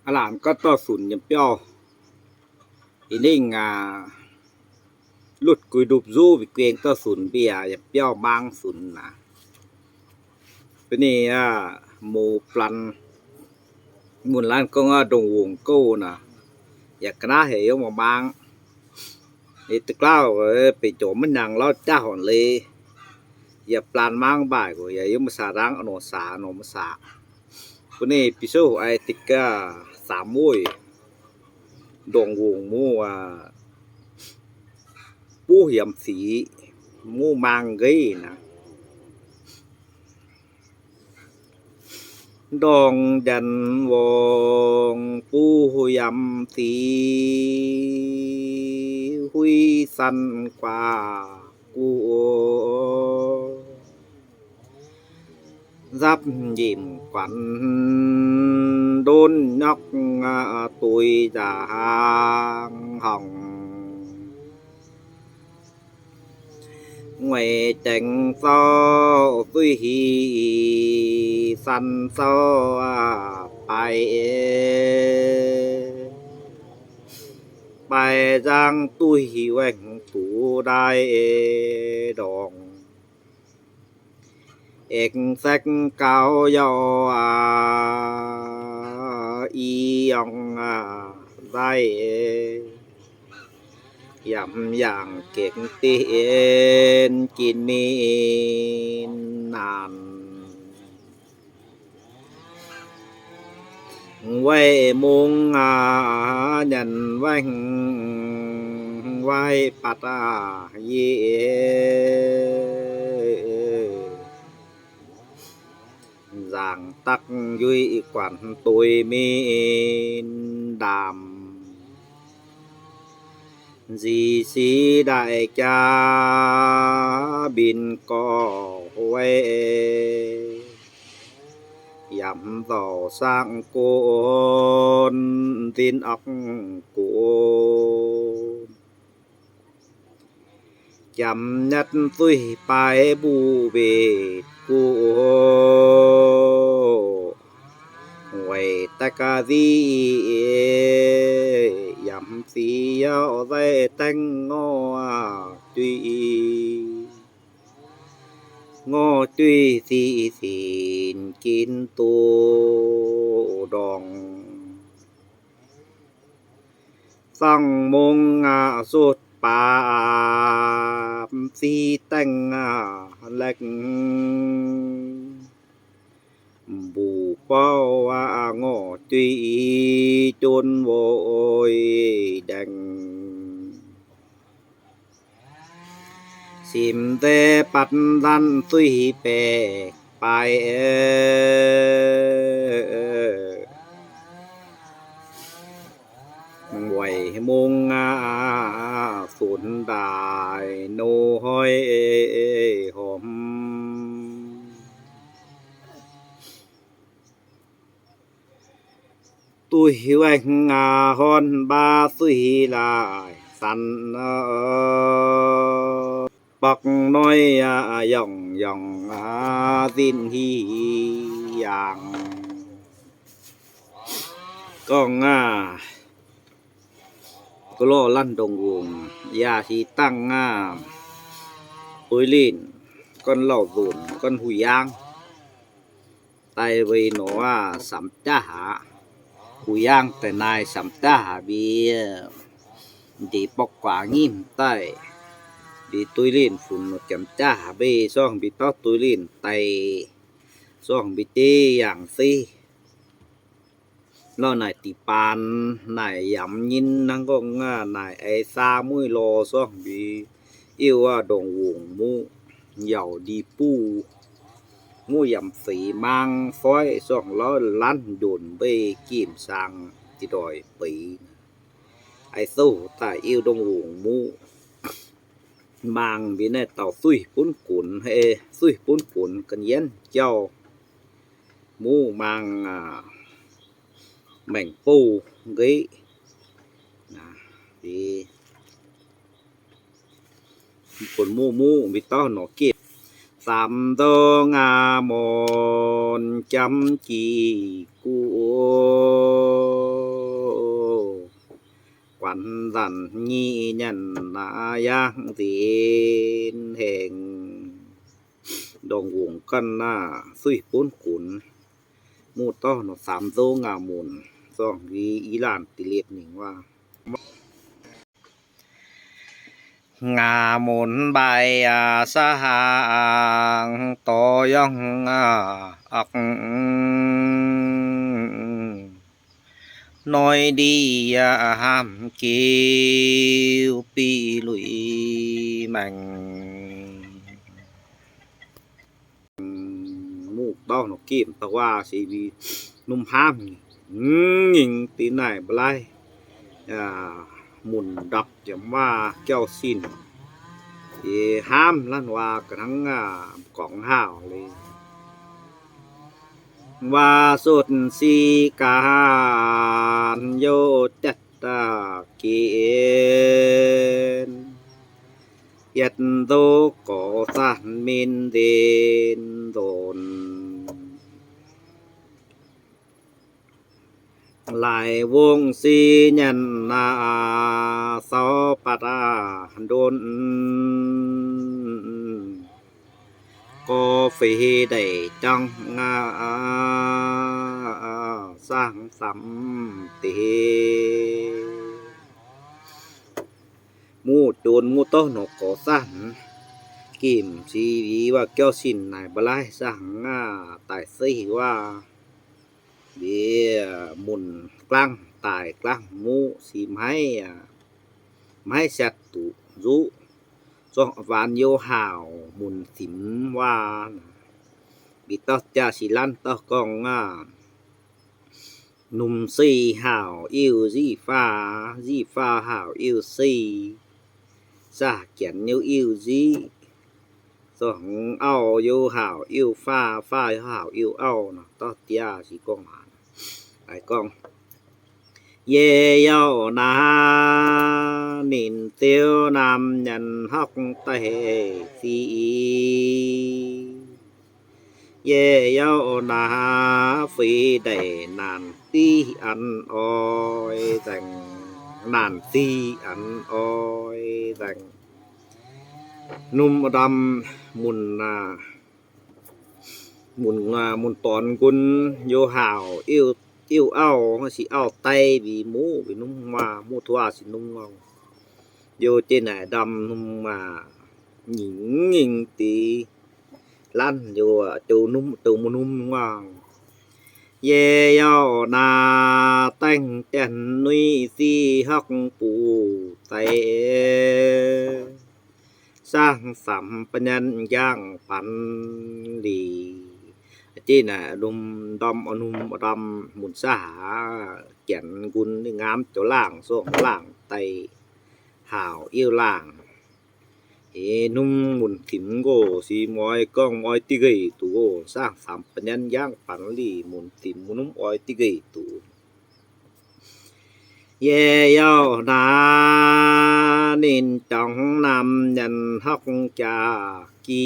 Aav laanh gorngv dorh sunc yiem biauv, ih ningh aac, lutv guix ndupc nzuqv, mbu'ziex gueng dorh sunc mbiaac yiem biauv mangv sunc naaic. Bun ninh aac, mouz blan, mun laanh gorngv ndongc wungc gouv naaic, yaac ga'naaiv heuc yiem mangv. Ninh da'glaauv benx jomc maiv hnyangx lauv jaav horngc leiz, yaac blan mangv mbaih, yaac yiem maiv saax, dangv nor saax nor maiv saax. Bun ninh bi souv ai deix gaax, saamx wuic, ndongc wungc muv aac, buv hiemx sic, muv maang nqeiv naaic. Ndorngc njanc wongc buv hiemx sic, huiv san guaax guv, nzapv njimv guanx ndonv nyuoqv, duih nzaangc horngc. Ngueic dengx zouv duih hic, san zouv bai, bai nzangv duih waengh duqv ndaaih ndorngc. Eix saekv gaux yaac i yongh nzaih, yaac yangh gengx deix en ginv ninh naanc. Weih mungz aac, nyanc waengh waaiv batc aac, yie nzaangc dakv njuih guanc duih min ndaamv. Nzic sic ndaaih jaax mbin gorx weih, yaac mv nzauc saangv gon, nzin orqv gon. Jamx nyatv zuih baaix mbu'mbetc guv, weic daix ga'naaiv ziqc, yaac mv ziqc yaac zaih daengv ngorc juiv, ngorc juiv ziqc zinc ginv duqv ndorngc. Zorngh mungz aac, sutv baac ziqc daengv aac, laeqv mbu'bouv aac, ngorc juiv jonv woix ndaengc. Simx nzeix batv nzanv zuih baeqc baaix, weic mungz aac, funx ndaaih nouz hnoi hormh. Duih waengh aac, horn mbaa zuih laaih zanc, borqv noiv aac, yongh yongh aac, zinh hieh yaangh. Gorngv aac, ga'lorh lanv ndongc wungc, yaac hic dangh aac, duih linh, gorn lauh nzunc, gorn huih yaangv. Daaih weic nor aac, samx jaav haac. Huih yaangv daaih naaic samx jaav haac mbi, ndeic borqv guaax nyimv daaih, mbi duih linh funx nor, jamx jaav haac mbi, zorngh mbi tauv duih linh daaih, zorngh mbi deix yangh zeiv. Lorh naaic diqc baan naaic yamv nyinv hnangv, gorngv naaic eix saa mueiz lorh, zorngh mbi iuv ndongc wungc muqv, yauc ndie buv, muqv yamc feix maang foiv, zorngh lorh lanv njonc mbei gimh saang, deix ndoih beix. Eix souv daaih iuv ndongh wungc muqv maang mbi naaiv dauh zuih bunv gunx, zuih bunv gunx ga'nyienv jauv, muqv maang aac, maengc bouh nqeiv. Bun muqv muqv mbi dauh nor gimh, samx nzou aac, morn jamv jiex guv. guanc nzanc nyei nyanc naaiv yangh nzengc hengx, ndongc wungc ganh naaiv suiv bunv gunx. Muv dorh nor samx nzouv ngaah munc, zorngh li i laanh da'liepc ningc waac. Ngaah munc mbaih aa, sa'hangx dorh yangh aa, aqv, noi ndie aa, hamh jiu biv luic maengc. Muv dorh nor gemh da'waa se bi num hnamv nyingx deix naaic mba'laiv, munc ndapc jomc waac jauv-sin, hnamv lanv waac ga'hnangv gorngv haac le. Waac sutc si ganh youh jatv daaih gen, yietc nzouv gorx zanc min nzenc nzonc. Laaix wongh si nyanc aa, saux batc aa ndonv, gorx feix ndeic jangv aa, saangv samx deix. Muv-jonx muv dorh nor gorx zanc, gemh si waac jauv-sin naaic mba'laiv saangv aa, daaih seix waac. Mbiv munc glaangv daaih glaangv muv si maiv, maiv siatv duqv nzuqv. Zorngh waanc youh haauc munc simx waac. Mbiv dorh jaax si lanv dorh gorngv aav, numh sei haauc iuv nziqv faah, nziqv faah haauc iuv sei, saah janx youh iuv nziqv, zorngh auv youh haauc iuv faah, faah haauc iuv auv nor, dorh jaax si gorngv waac. Gorngv, yie yauh naaiv ninh ziouv naamh nyanc horqc daaih sic. Yie yauh naaiv feix ndeic naanc div an oix nzaengc, naanc div an oix nzaengc. Numh ndamv munc, munc, munc dorn nqunc youh haauc iuv auv, sic auv daiv mbiv muv, mbiv numv waac, muv waac sic numv waac. Youh jienv naaic ndamv numv waac, nyingx nyingx deix lanv youh, jouh numv, jouh mbuo numv waac. Yie yauh naaiv daengh dien nuiv sic horqc buc zaic, saangv samx ba'nyanv njang banx lic. Jienv naaic numh ndamv, numh ndamv munc saav haax, janx nqunc ninh ngamv joux laangh, sorng laangh daaih haauc iuv laangh. Eix numh munc simx nqox sic muoz gorngv muoz diqv nqeih duqv, saangv samx ba'nyanv njang banx lic, munc simx mbuo numv oix diqv nqeih duqv. Yie yauh naaiv ninh jangx naamh nyanc horqc jaax giv,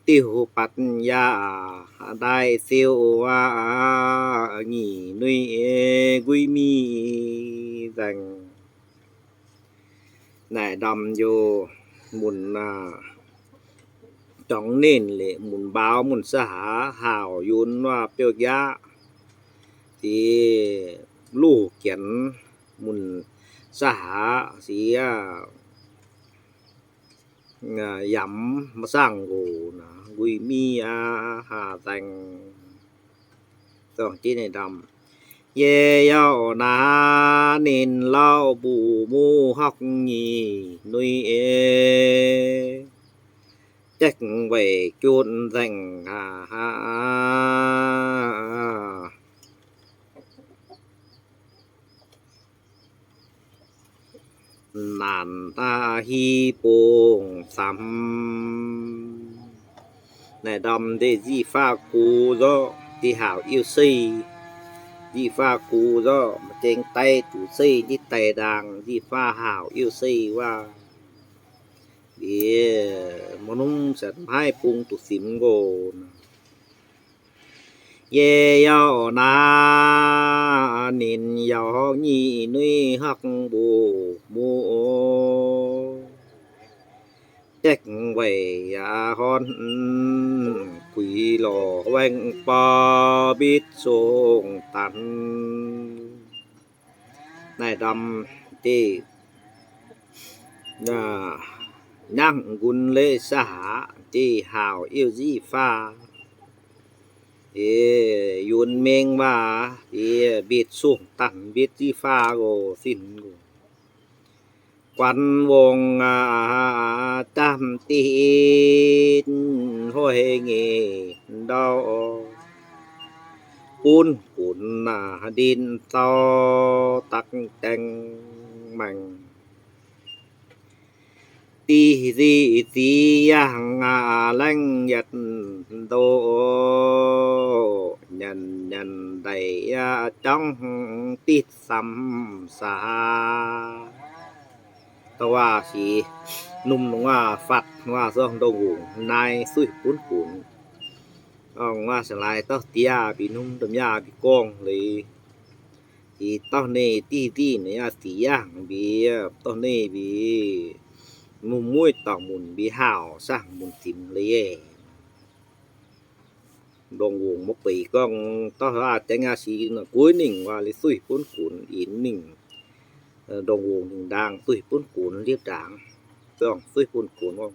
diuh batc yaac ndaaih siou aqv, nyic nuiv nquih mingh nzaengc. Naaic ndamv youh munc, jangx ninh lic munc mbaaux munc saav haax haauc yunv waac biouv jaav, zic luh janx munc saav haax sic yamv maiv saangv nqox, nquih mingh aqv, haah nzaengc. Zorngh jienv ninh ndamv, yie yauh naaiv ninh lauh mbuo muv horqc nyic nuiv, jaeqv weic jun nzaengc aqv. Naanc hi bung samx. Naaic ndamv deix nziqv faah gux zorqv, deix haauc iuv sei. Nziqv faah gux zorqv, maaih zengx daiv zuqc sei, nziqv daic ndaangc, nziqv faah haauc iuv sei waac. Liuz, maiv nungx se maiv bung duqv simx nqox. Yie yaac naaiv ninh yaac nyic nuiv horqc mbuo muoz, deix weic yaac horn guix lorz waengh bor mbitv song daaih. Naaiv ndamv deix nangc nqunx leiz saqc deix haauc iu nziv faah. Yie yunz mengh waac deix mbitv song daaih mbitv nziv faah oc, sin oc. Guan wong aac, daamv deix hoic ngec ndau, bun gunx aac ndin zaux dakv daeng maengx. Diqv nziqv ziqv yangh aac, laengz yietc ndoqv, nyanc nyanc ndaic yaac jangv ditv samx saax. Dongh waac sic, numh waac fatv waac zorngh ndongh ngongc naaiv suiv bun gunx. Ong waac sa'laaix dauh diex mbi numh domh nyaah mbi gorngv leiz, sic dauh neih diqv diqv naaiv yaac sic yangh mbi, dauh neih mbi, mungh mueiz dorngc munc mbi haauc sangh munc zimx leiz. Ndongh ngongc maiv beic gorngv dauh aac, dengv aac sic gueix ningc waac leiz suiv bun gunx, inx ningc ndongh ngongc ningc ndaangc suiv bun gunx liepv ndaangc, zorngh suiv bun gunx.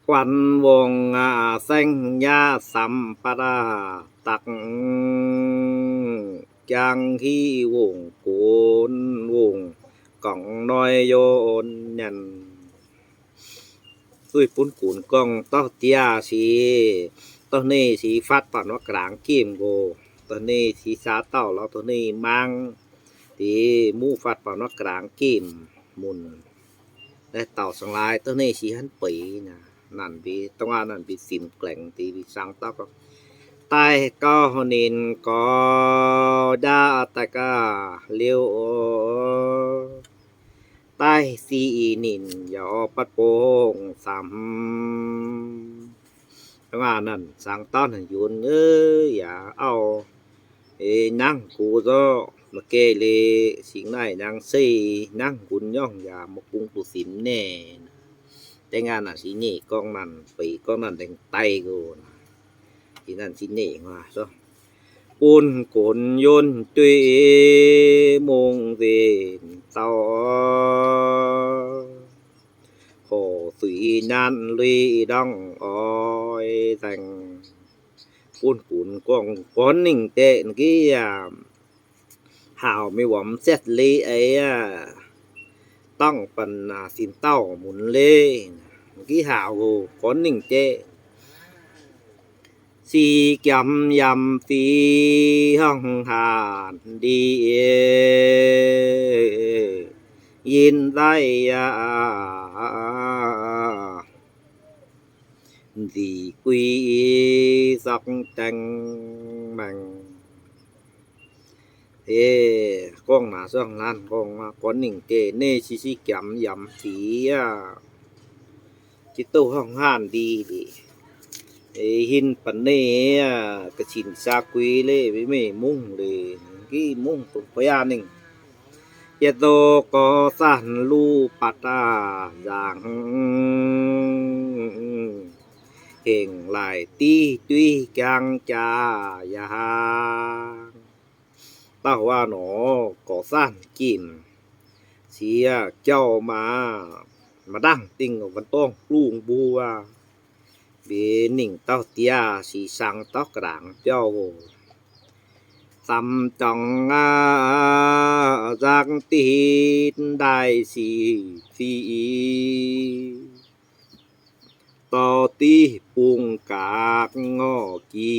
Guan wong aac, saengv nyaav samx batv aac, dakv jangv hiv wongc gunx wongc gorngc noi yonc nyanc. Suiv bun gunx gorngv dauh diex sic, dauh neih sic fatv baac norm ga'ndaangc gemh nqox, dauh neih sic saax dauh lorz dauh neih mangv deix muv fatv baac norm ga'ndaangc gemh munc. Naaiv dauh sa'laaix dauh neih sic hnangv beiz naaic, nanc mbi dongh aac nanc mbi simx glaengx deix mbi saang dauh gorngv, daaih gauh ninh gorx njaav daaih gaax liuz, daaih sic ninh yaac batv bung samx. Hnangv aac nanc saang dauh nanc yunz, yaac auv, nangv gunx zorqv maiv geh leiz, singx naaiv nangv se nangv nqunx nyorngh yaac maiv bung duqv simx naaic. Dengv aac nanc sic nyeic gorngv nanc, beic gorngv nanc dengv daaih nqox. Sic nanc sic nyeic bun gunx yunc dueiv mungz nzenc zaux, horc zuiz nyaanh lui ndorngv oix nzaengc. Bun gunx gorngv gorn ningh deix nqih yaac haauc mingh wuom setv leiz eix aac, dorngv banh sin dauh munx leiz, nqih haauc gorn ningh deix. Sic giamx yamx fiz horngh haanc ndie, yinh nzaiv yaac nzic guix zorqv daeng maengx. Gorngv naaic zorngh laanh gorngv gorn ningh deix, neih sic sic giamx yamx fiz aac, jiex douh horngh haanc ndie lic, hin banh neih aac, ga'cin saa guix leiz, maiv mungv leiz, nqih mungv dongh buo yaah ningh. Yietc ndoqv gorx zanc luv batc aac nzaangc, hengx laaic div duiv jang jaa yaac hlang. Dauh waac nor gorx zanc jimc, siex jauv maaz, maaih ndangh dingh wanh dorngh lungh mbuo aac, mbenc ningh dauh diex sic saang dauh ga'ndaangc biauv oc. Zamx dorngx aac, nzangv ditv ndaaih sic fiz, dorh div bung gaax ngorc gi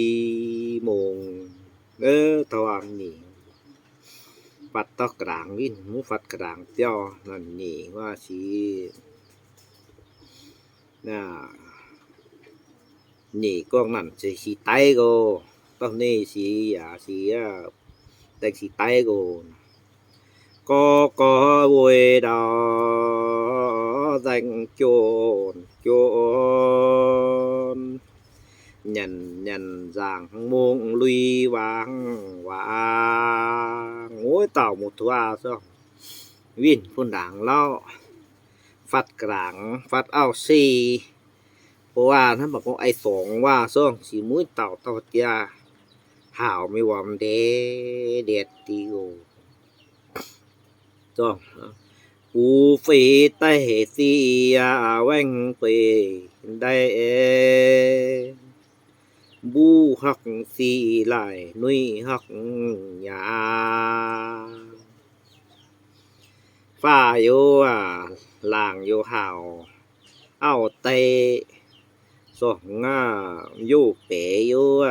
mungz. Taux nyeic, fatv dauh ga'ndaangc win, mv fatv ga'ndaangc biauv, nanc nyeic waac sic. Nyeic gorngv nanc sic daiv oc. Dauh neih sic yaac sic, dengv sic daiv oc. Gorx gorx weic ndau nzaeng jonc jonc, nyanc nyanc nzaangc mungh lui waangc waac. Mueiz dauh muoz-doic zorngh winh bun ndaangc lauh, fatv ga'nangc fatv auv-se. Mbuo waac hnangv mv baac gorngv ei dorngx waac zorngh sic mueiz dauh dauh jaax haauc mingh wuom ndeic ndiev diuh. Zorngh, bux feix daic ziqc yaac waengh feix ndaic, mbuv horqc ziqc laaic nuiv horqc nyaah. Faah youz laangc youz haauc auv-deic, zorngh youz beix youz,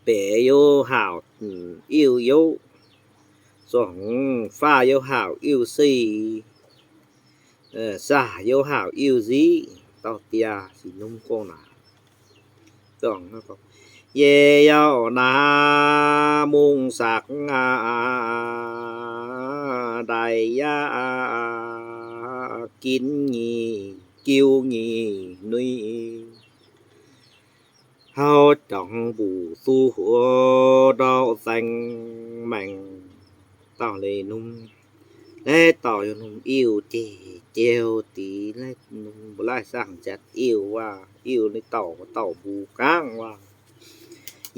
beix youz haauc iuv youz, zorngh faah youz haauc iuv-se, zaah youz haauc iuv-nziqv, dauh diaah sic nyungc gorngv naaic. Yie yauh naaiv mungv saqc daaih yaac ginv nyic jiu nyic nuiv, hauv jangx mbuc duqv huox ndortv zaeng maengc. Dauh leiz-num, leiz-dauh yie num iuv jiex jiouv dix, mbuo laih saangv nziaatc iuv waac, iuv leiz-dauh dauh mbuo gaangv waac.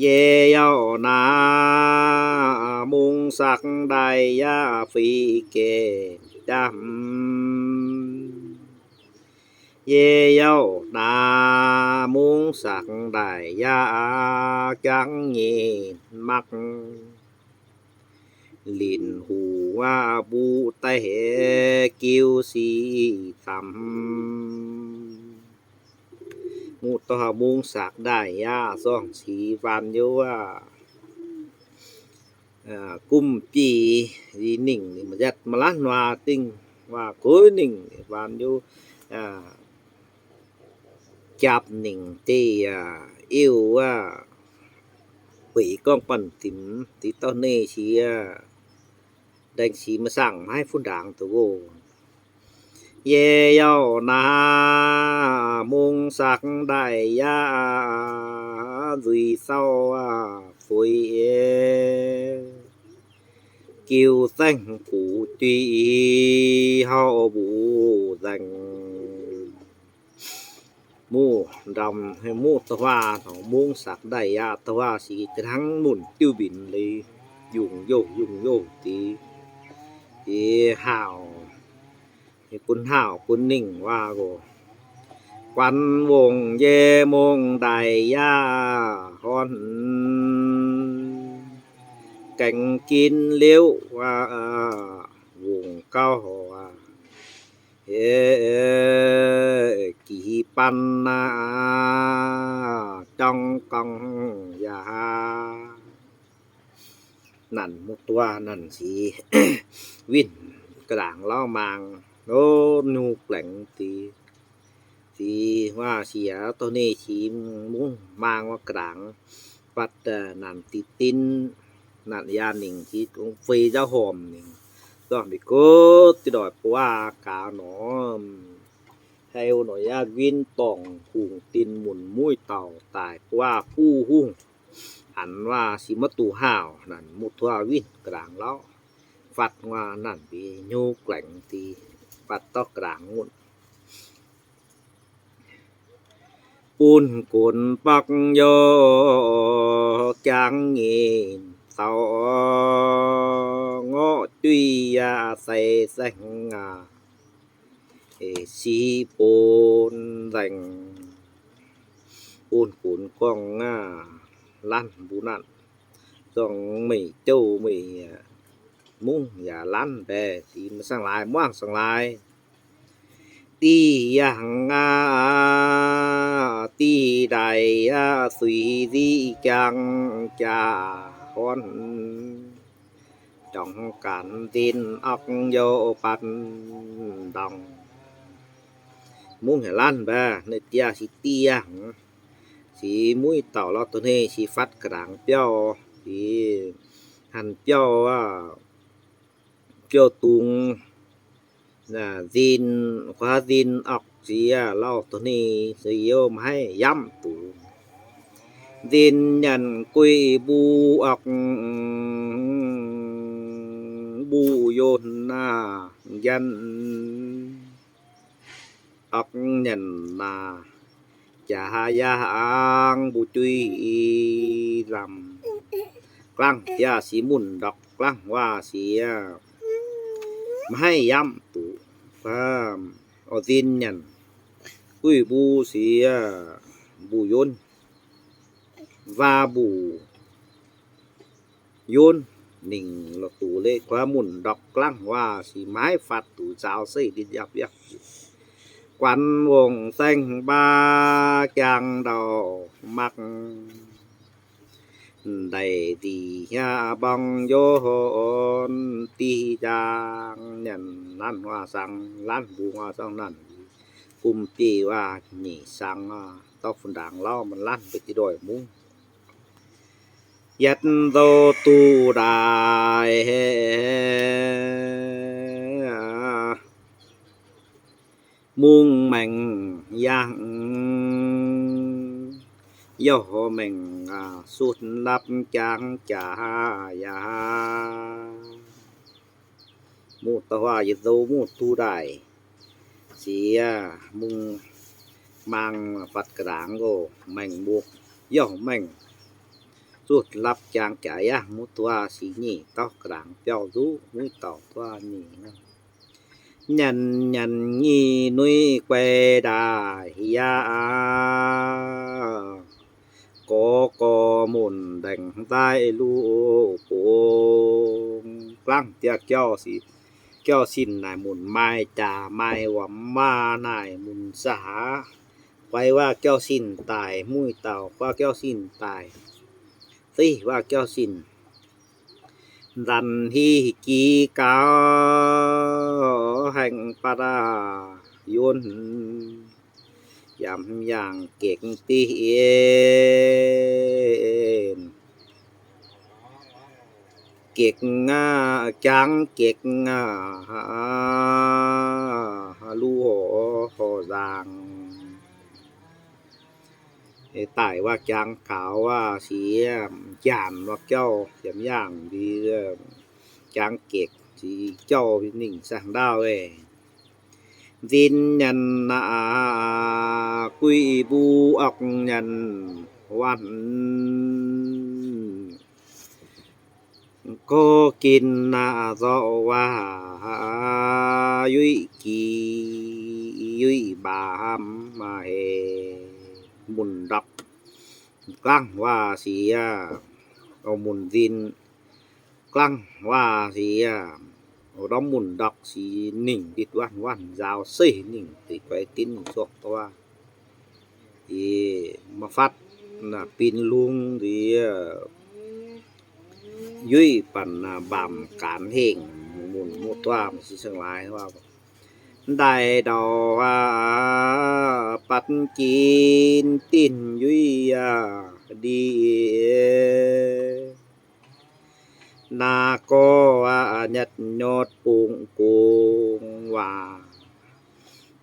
Yie yauh naaiv mungv saqc daaih yaac feix gec jaav. Yie yauh naaiv mungv saqc daaih yaac jangx nyei makv, linh huc waac mbuqv daaih hec jiu sic camv. Muqv dauh mungv saqc daaih yaac zorngh cix waanc youz aac, gumv biei nzingc, nzatc maaih laanh waac dingh, waac kuv ningc waanc youz, jaapv ningc deix iuv aac, weic gorngv banh dimx deix dauh nyei cix, ndaengc cix maaih saangv maiv funx ndaangc duqv oc. Yie yauh naaiv mungv saqc daaih yaac nzuih sauv fuix, jiu zaengv guqc diuh hauv mbuc nzaengc. Muqv ndamv muqv dauh waac, mungv saqc daaih yaac dauh waac sic hnangv munc diuv mbinx leiz, yungh youh yungh youh deix, deix haauc, bun haauc bun ningh waac oc. Guanh wongh yie mungv daaih yaac horn, gaengh ginv liouv wungc gauh aac, gic ban aac, jorngv gorngv yaac nanc muqv duqv nanc sic winh ga'nangc lauh maang, o, nyungc glaengx deix, deix waac sic dorh nyei sic mungv maang wuov ga'nangc, fatv nanc diqc dinv, nanc yaac ningc sic fei nzauv hormh ningc, zorngh mingh gux diuh doic buov gaax nor, haiz nor yaac win dorngh hungh dinc munc muiv dauh daaih buov buv hungh, hanc waac sic maiv duqv haauh, nanc muqv duqv winh ga'nangc lauh, fatv waac nanc mbuo nyungc glaengx deix, fatv dorh ga'nangc munc. Bun gunx borqv youh jangx nyei zaux, ngorc juiv yaac sai saengv aac, sic bun nzaengc. Bun gunx gorngv aac, lanv mbuo nanc, zorngh meih jouh meih mungv yaac lanv mbaeqc, sic maiv saangv laaix, muangv saangv laaix. Diqv yangh aac, diqv ndaaih aac, suix nziqv jangx jaax horn, jorngx gaanx nzin orqc youh batv ndorngh. Mungv haic lanv mbaeqc, ninh diqv sic diqv yangh, sic muiv dauh lorh doh hneiv sic fatv ga'nangc biauv, sic hanc biauv aac, biauv dungz, nzin, guaav nzin orqc, siex lauh douz-hnih se youh maiv haih yamv duqv. Nzin nyanc guix mbuo orqc, mbuo yonc nyanc orqc nyanc naaic, jaax yaac mbuo juiv lamh. Glaangv jaax siex mun ndorqc glaangv waac siex maiv haih yamv duqv. Nzin nyanc guix mbuo siex mbuo yonc, waac mbuo yonc ningc lorz duqv leiz kuaaiv mun ndorqc glaangv waac siex maiv fatv duqv nzaaux seix ndin yapv yapv. Guanx wongc saeng mbaa jangx ndau maqv ndaic nzic hnyaav mborng njonc diqv njaang nyanc nanv waac zaangc, lanv mbungv waac zaangc nanv, gomh bieiv waac nyeic zaangc, dorv fun ndaangc lauh maaih lanv mbuo diqv ndoih mungv. Yietc nzou duqv daaih mungv maengc yangh, yauh maengc sutv lapv jangx jaax yaac. Muoz-doic aac, yietc nzou muoz-doic daaih, siex mungv maang fatv ga'ndaangc oc, maengc mbuo, yauh maengc zuqc lapv jangx jaax yaac muoz-doic siex nyic dauh ga'ndaangc biauv nzuqv muiv dauh doic nyic. Nyanc nyanc nyic nuiv guai ndaaih yaac gorx gorx munc ndaengc daaih luv bung. Glaangv jaax jauv-sin naaic munc maaih jaax maaih wamv waac naaic munc saax. Guai waac jauv-sin daaih, muiv dauh guai jauv-sin daaih, zeiv waac jauv-sin. Nzanc hih jiex gaux haengh batv aac, yunc yaac yangh gekc diqv en, gekc aqv, jangx gekc aqv, luv horc nzaangc. Daic waac jangx gaux waac siex, njaanc waac jauv yaac yangh ndie, jangx gekc jauv ningc saeng-ndaauv. Nzin nyanc aqv, guix mbuo orqc nyanc waanc, gorx gin aqv zorqv waac yuic jiex yuic mbaamz haic. Munc ndorqc glaangv waac siex, munc nzin glaangv waac siex, ndorm munc ndorqc siex ningc nditv waanc waanc nzaaux seix ningc deix guaix dinv ningc zorqv doic. Yie maiv fatv bin lungh nziex, yuic banc mbaamz gaanx hengh, munc muoz-doic maiv siex seng laaix. Ndaaih ndau aac, batv jin dinc yuic aac ndie, naaiv gorx aac, nyatv nyotv bungx gong waac.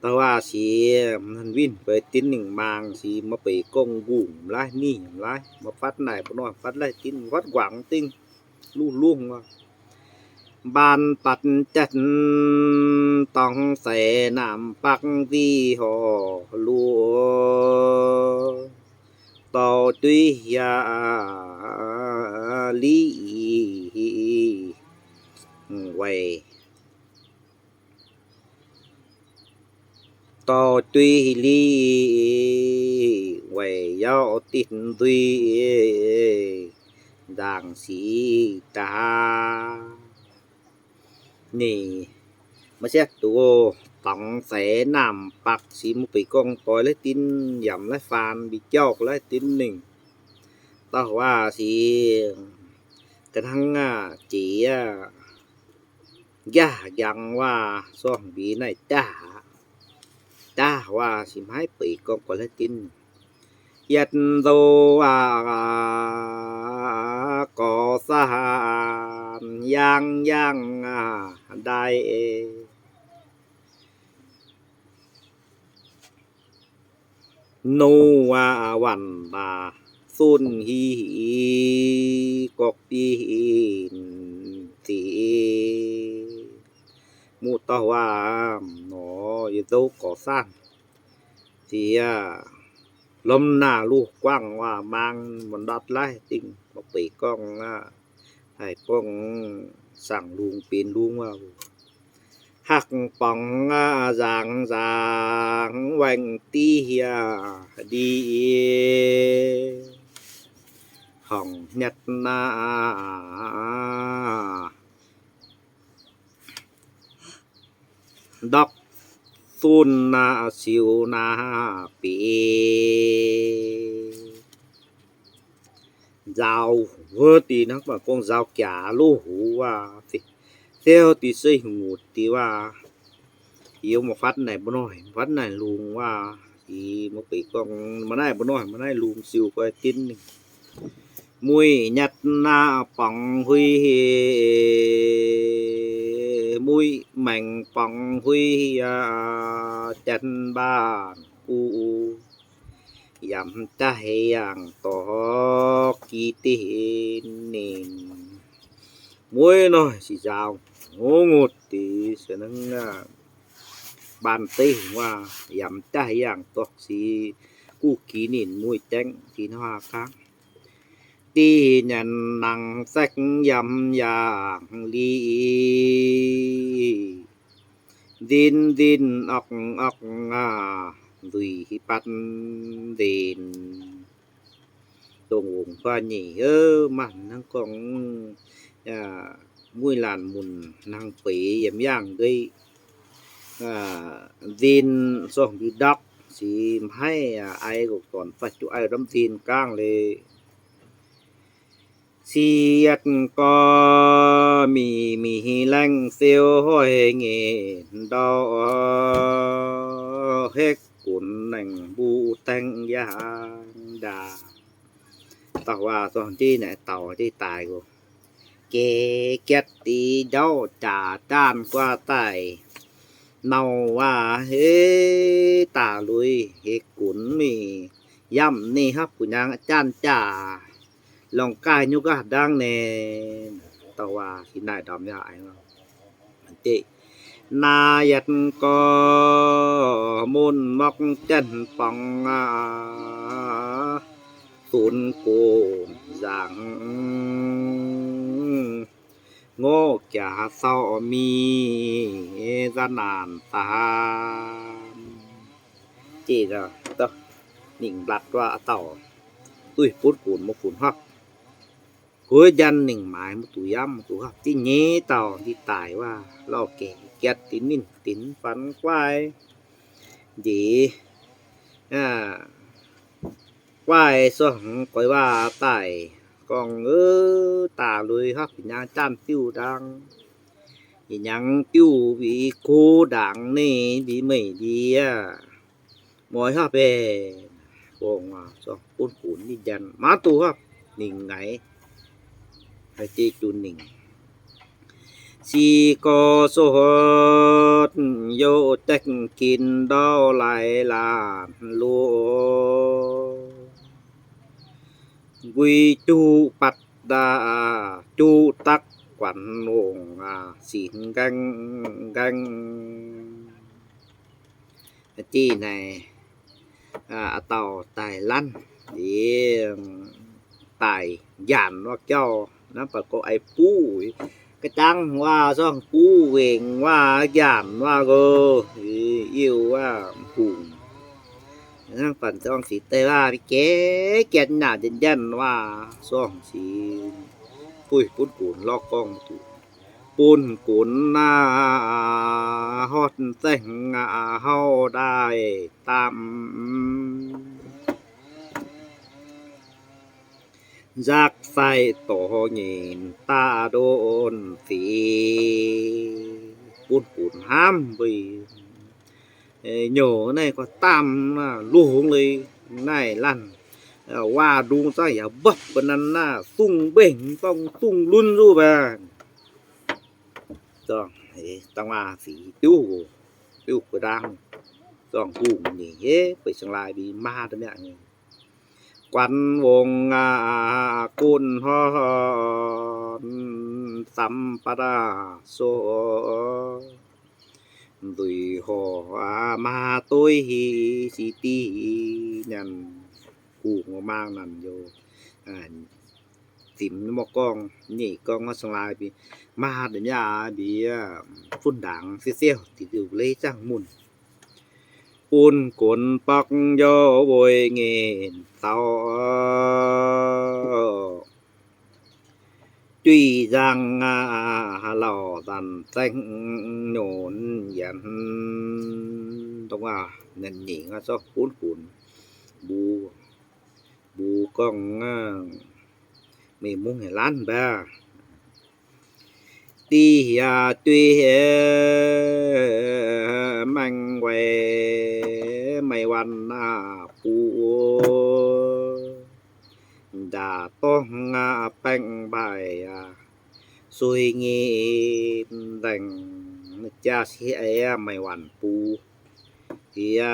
Dauh waac siex, winh guaix dinv ningc maang siex, maiv beic gong ngungh maiv laaih, ningh maiv laaih, maiv fatv naaic bun nor fatv laaih dinv, fatv nquangx dingh, luv lungh aac. Mbaanh batc jatv dorngx seix naamh bakv nzih horc luoqc, dorh duiv hiav liqc weic, dorh duiv liqc weic yauv ditv nzuih nzaangc sic daaih. Ninh maiv siatv duqv dorngx seix naamh bakv sic, maiv beic gorngv doix laaih dinv, yaac maiv laaih faan, mbi jauv laaih dinv ningh. Dauh waac sic ga'hnangv aqv, jiex aqv, nqaah njang waac sorng mbi naaiv daaih, daaih waac sic maiv beic gorngv doix laaih dinv. Yietc nzou aac, gorx saanh yaang yaang aac ndaaih, Nor aac, waanc aac, zunv hiv hiv gorqv bieiv hiv zic, muoz-doic waac nor yie zouv gorx saanh ziec, lomh naah luh guangv waac maang mv ndortv laiv dingh, mbuo beic gorngv aac, haih gorngv saangc lungh benx lungh waac, hakv borngz aac, nzaangc nzaangc waengh div hieh ndie, horngc nyatv naaiv ndorqc zunv naaiv siou naaiv bieqc nzaaux wuov deix naaiv, mv baac gorngv nzaaux jaax loh hoz waac, ziouc deix se hungh deix waac, yie mbuo fatv naaic mbuo noic, fatv naaic lungh waac, yie mbuo beic gorngv mbuo naaiv mbuo noic, mbuo naaiv lungh siou guai dinv ninh. Muic nyatv naaiv borngz huiv, muic maengx borngz huiv aac, janx mbaanh guv yamv jaav yangh dorh gi deix ninh. Mueiz noic sic nzaaux ngongh deix se nangv mbaanh deix waac, yamv jaav yangh dorh sic guv gi ninh mueiz jaengv dinh waac kangv. Dih nyanc nangc saekv yamv yangh lic, nzin nzin orqc orqc aac, nzuih batv nzin. Dongh wongc guaav nyeic, maaih hnangv gorngv mueiz laanh munc hnangv beiz yiem yangh nqeiv, nzin zorngh ndie ndorqc, sic maiv ai gorqc-dorn faix juqv ai ndamv nzin gaangv leiz. Siec gor mingh mingh laengh siou hoic nyeic ndau, hekv gunx naengh mbuo daengh yangh ndaah. Dauh waac zorngh jienv naaic dauh jienv daaih oc. Geh giatv deix ndauv jaax jaanh guaax daaih, nauc waac heix daaih lui hekv gunx mingh yamv ninh hopv gu'nyuoz jaanh jaax, longc gaaih nyuv gaax ndangv naaic. Dauh waac hiv naaic ndorm yaac naaiv yietc gorx mun mokv janx-borngz aac, dunx gonx nzaangc ngorc jaax cau mingh nzanc naanc daan. Jiex ningc mbatc waac dauh duih butv gunx mbuo gunx hopv. Kuv njang ninh maaiz mbuo duqv yamv, mbuo duqv hopv, dinh nyei dauh dinh daaih waac lauh gaengh giatv dinh ninh dinx fanx guaix njiec guaix sorng guaix waac daaih gorngv, Daaih lui hopv, ih nyangx jaanh diuh ndaangc, ih nyangx diuh mbic go ndaangc, ninh mbic meic ndie, muoz hopv baeqc. Gorngv waac zorngh butv gunx ninh njang, maiv duqv hopv, ninh ngaix. Haaix jiex junc ninh sic gorx sotv, youc daeqv ginx ndau laaix laanh loh, nquih juqv batv daaih, juqv dakv guanc longc, sic nqaengv nqaengv. Jiex naaic, dauh daaih lanv, daaih njaanc wuov jauv, naaiv baac gorngv aix buv, ga'jangv waac zorngh buv wengc waac, njaanc waac nqox, yiuh waac hungh. Hnangv baac zorngh sic deix waac, jiex giatv nyaah njien-njien waac, zorngh sic buih butv gunx lorz gorngv duqv bun gunx naaiv hortv zaengc hauv ndaaih daamv. Nzaqc sai dorh nyeic daaih ndonv zic, bun gunx hnamv mbuo nyouc naaiv gorngv daamv lungh leiz naaiv laanh waac ndungx zangv yaac mbopv ba'nanv naaiv, zungh mbengh zorngh zungh lunx zuqc baac. Dangh waac sic diuv, diuv gu'ndaang. Dorngh hungh nyeic hec, beiv seng laai mbiv maa da'miangh nyei. Guan wongh aqv, gunv horn, samv batv aqv, sox nzuih horc aqv, maa dueiv hic sic div nyanc. Hungh maang nanc youh zimx mv gorngv nyeic gorngv seng laai mbiv maa da'miangh mbiv fun ndaangc siou siou diuc leiz zangh munc. Bun gunx borqv youv weic nqemh zaux, juiz nzangc lauh zanc zaengv nyonc yienx. Dongh aac, nyeic aac, zorqv bun gunx mbuo, mbuo gorngv meih mungv hec laanh mbaeqv. Div hiav duiv maengx weic meih waanc bun ndaaih dorngh baengh mbaaih suiv nyei nzaeng jaa sic meih waanc bun. Yie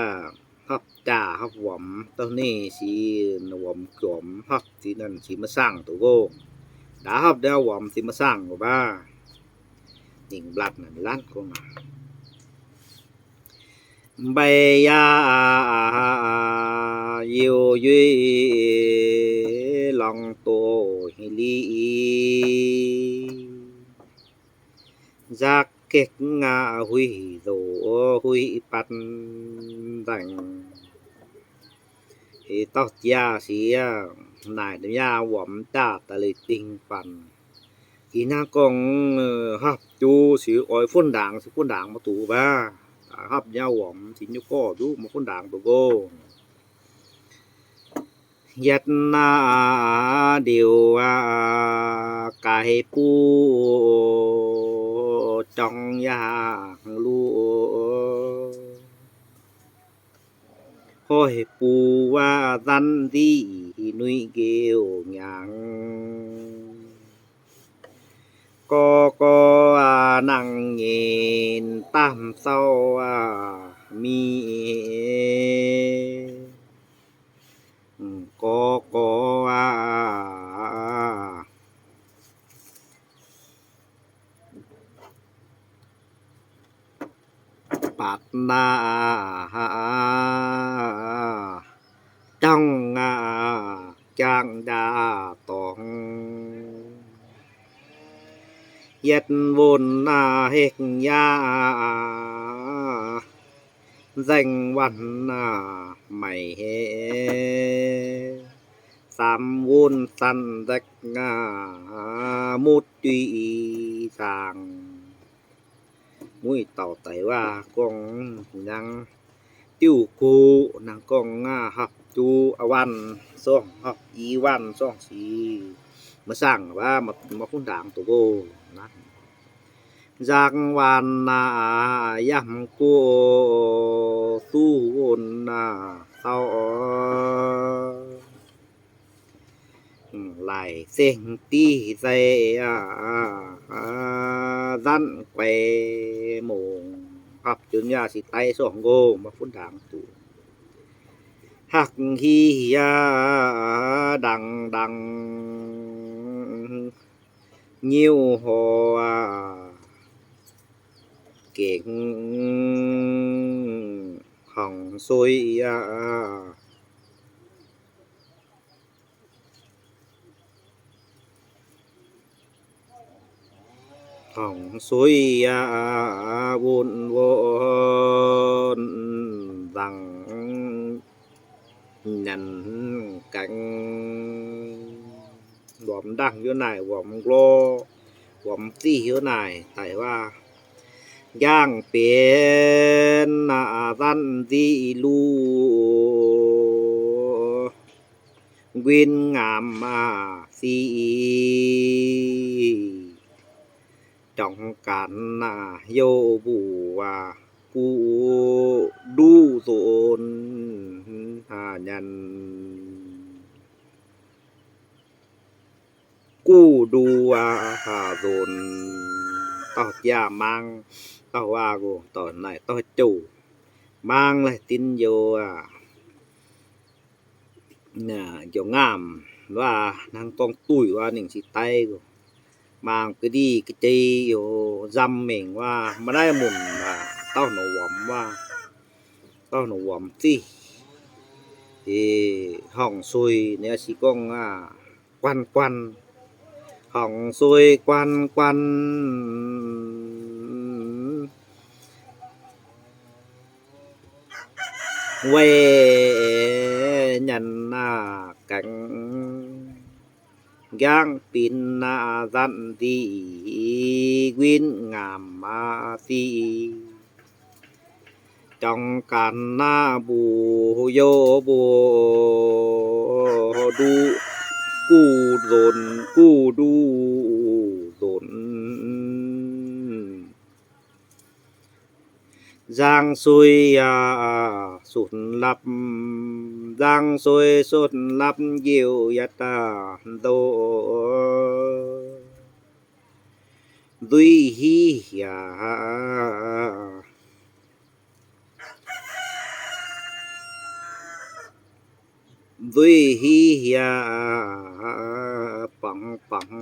hopv jaax hopv wuomx, dorh ninh sic wuomx juomx, hopv sic naaic sic maiv saangh duqv nqoh. Ndaauv hopv ndau wuomx sic maiv saangh nqox baac. Ninh mblatc naaic lanv gorngv, mbeix yaac youh yuiz lorngx doz li, nzaqc gekv huih nzoc huih batv nzaengc. Dorh jaa sic naaic yaac wuomx jaax daaih leiz dingh faanx. Ih hnangv gorngv hopv juv sic oix fun ndaangc, sic fun ndaangc maiv duqv baac, hopv nyei wuomx sic nyei gorx nduqv maiv fun ndaangc duqv nqox. Yietv naaiv ndiux gaaix buv jorngx yangh luoqc, hoic buv zanv nziqc nuic nqeuv hnyangx. Gorx gorx nangc nyinc daamh zaux mi'aqv. Gorx gorx batc naaiv jangv jangv jaa dorngx. Yietv wonx hekv yaac nzaeng waanc maiv hec. Saam wonx zanc nzaekv mutv juiz zaangc. Muic dauh deix waac gorngv nangv diuh guqv nangv gorngv hopv juv waanc zorngh, hopv i waanc zorngh sic maiv saangh waac, maiv fun ndaangc duqv nqox. Nzaangc waanc yaac guqv duqv wonx zaux. Laaic zengh div zai zanc guaix mongc, hopv juv yaac sic daiv zorngh nqox, maiv fun ndaangc duqv. Hakv hiv hiav ndangx ndangx, nyiuh horc gengh horngc suiv aqv. Horngc suiv aqv, wonx wonx nzaangc nyanc gaengh. Wuom ndangh hiuv naaic, wuom nqlo, wuom ziqv hiuv naaic daic waac. Njang benx zanc nziqv luv, nquin ngaamc sic jorngx gaanx youh mbuoqc guqv nduqv nzonx nyanc. Guqv nduqv nzonx, dauh jaa maang, dauh waac nqox, dauh naaic dauh jouh. Maang laih dinx youz, youz ngaamc waac hnangv gorngv duih waac ningc cingx daiv. Maang ga'ndiev ga'jei youz nzamc mengh waac maaih naaiv munc, dauh norqc wuomc waac, dauh norqc wuomc ziqv, horngc suix ninh se gorngv guanh guanh, horngc suix guanh guanh weic nyanc gaengh, nqaang binc nzatc nzic, win ngaamc zic, jangx gaanv mbuox youh mbuox nduqc, guv nzunc guv nduqc nzunc. Nzang suix yaac sutv lapv, nzang suix sutv lapv njiuc yietc ndoqc, nzuih hiv hiac, nzuih hiv hiac, bangc bangc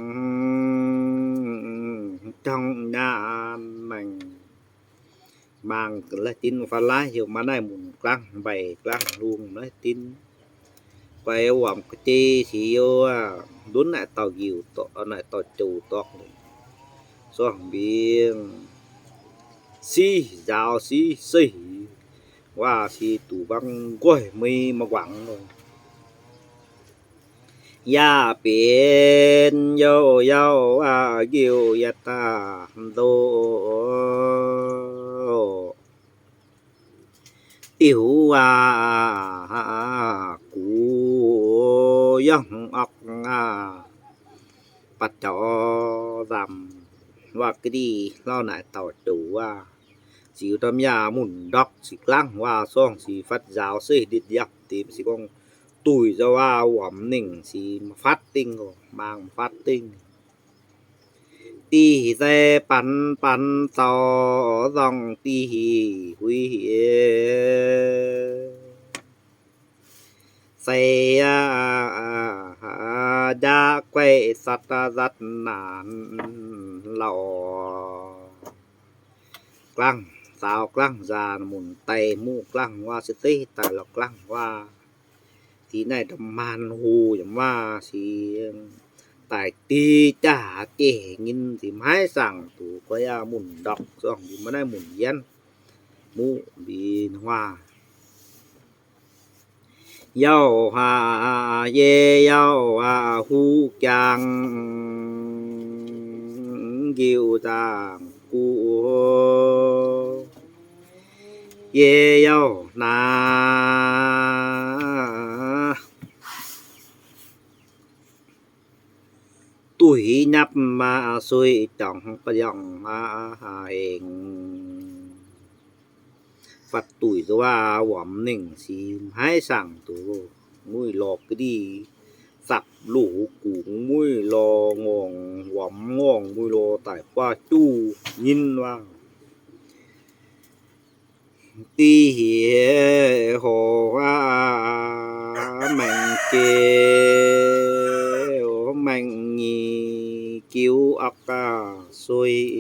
jangx nyaanh maengc. Maang laih dinx fai laaih heuc maaih naaiv munc glaangv mbaih glaangv lungh laih dinx. Guaix wuomc ga'jei sic youz, ndunv naaic dauh njiuc, naaic dauh joux dorngx, sorng mbingx siv nzaaux siv seix, waac sic duqv mbangv nqoih mei maaih guangc. Yaac benx youh youh njiuc yietc ndoqc, diuh aac, gux yangh orqc aac, baac jaux nzamc. Waac ga'ndiev hlauv naaic dauh joux waac, ziux domh yaac munc ndorqc sic glaangv waac sorng sic fatv nzaaux seix nditv yapv deix se gorngv duih nzauh waac wuomc ningc sic fatv dingh, maang fatv dingh. Div haic sai banx banx zaux zorngh div haic huix haic sai, njaav guaih zatv zatv naanc lauh. Glaangv zaaux glaangv nzaanc munc daaih muqv glaangv waac se zeiv daaih lorz glaangv waac. Dih naaiv ndorm maanh hlo yaac maaih sic daaih dih jaax jiex nyinh sic maiv saangc duqv guaix aac munc ndorqc zorngh mbuo maaih naaiv munc yienv muqv mbic waac. Yauh aac, yie yauh aac, huv jangx njiuc nzaangc guv, yie yauh naaiv duih nyapv maac suix jangx ba'yangh aac hengx. Fatv duih nzauh waac wuomc ningc sic maiv saangc duqv, muic lorz ga'ndiev zapc loz-houx gux, muic lorz ngorngc wuomc ngorngc, muic lorz daaih guaav juv nyinh waac. Div haic horc aac, maengc jiex maengc nyic, jiuv orqc aac suix,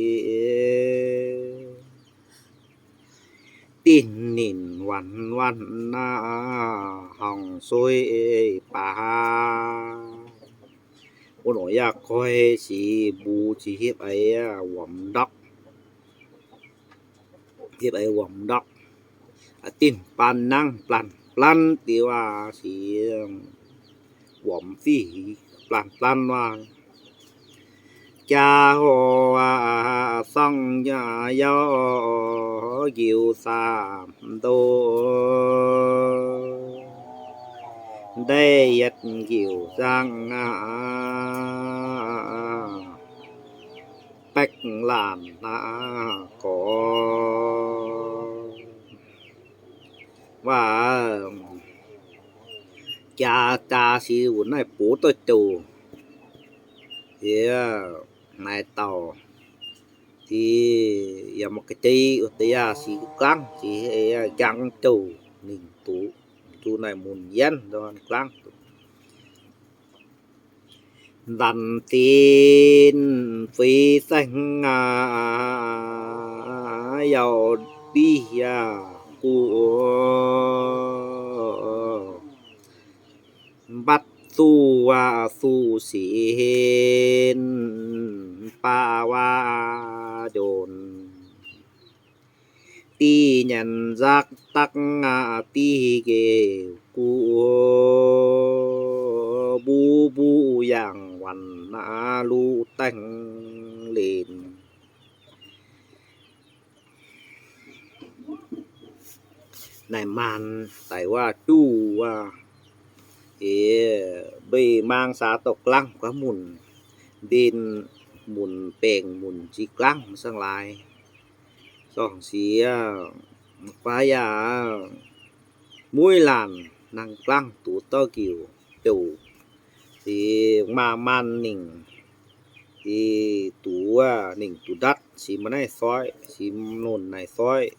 dinh ninh wanc wanc aac, horngc suix baac. Wuov norqc yaac goiv sic mbuo ziouc hiepv eix wuomc ndorqc, hiepv eix wuomc ndorqc, dinh baan nangv blanc blanc diuv aac sic wuomc fiv blanc blanc waac. Jaa horc aac, sorng yauh njiuc zaamc ndoqc, ndeic yietc njiuc zaangc aac, baeqv laanh aac gorx. Waac jaa, jaa sic wuov naaiv bov dauh jouh, yie naaiv dauh Sic yaac maaih ga'ndiev wuov deix yaac sic gangv, sic njang jouh ninh duqv, duqv naaic mun yienv ndorn gangv duqv. Ndanc zinh feix saeng aac, yaac div yaac guv, mbatv suv waac suv sin, baav waac ndonx. Div nyanc nzakv dakv aac, div nqeuv guv, mbuv mbuv yangh wanc aac, luv daengh lenc. Naaic maanh daic waac juv waac, eix mbeix maang saax dorh glaangv guaav munc, ndenh munc, baengc munc, ziqc glaangv mv saengv laaix. Zorngh siex guaav yaac mueiz laanh nangh glaangv duqv dauh nqeuv jouh, se maanh maanh ningc, se duqv ningc duqv ndatv, se maaih naaiv soiv, se nonc naaic soiv,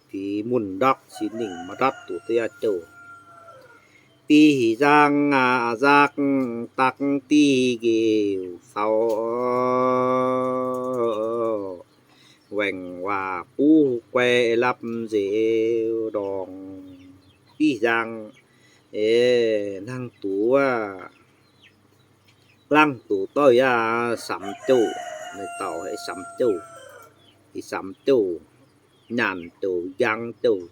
se munc ndortv, se ningc maaih ndortv duqv dauh yaac jouh. Div nzangv aac nzakv dakv, div nqeuv caux, waengc waac buv guai lapv nzeix ndorngx. Div nzangv, eix, hnangv duqv glaangv duqv dauh yaac samx jouh, naaiv dauh samx jouh, samx jouh, nyanc jouh, njang jouh.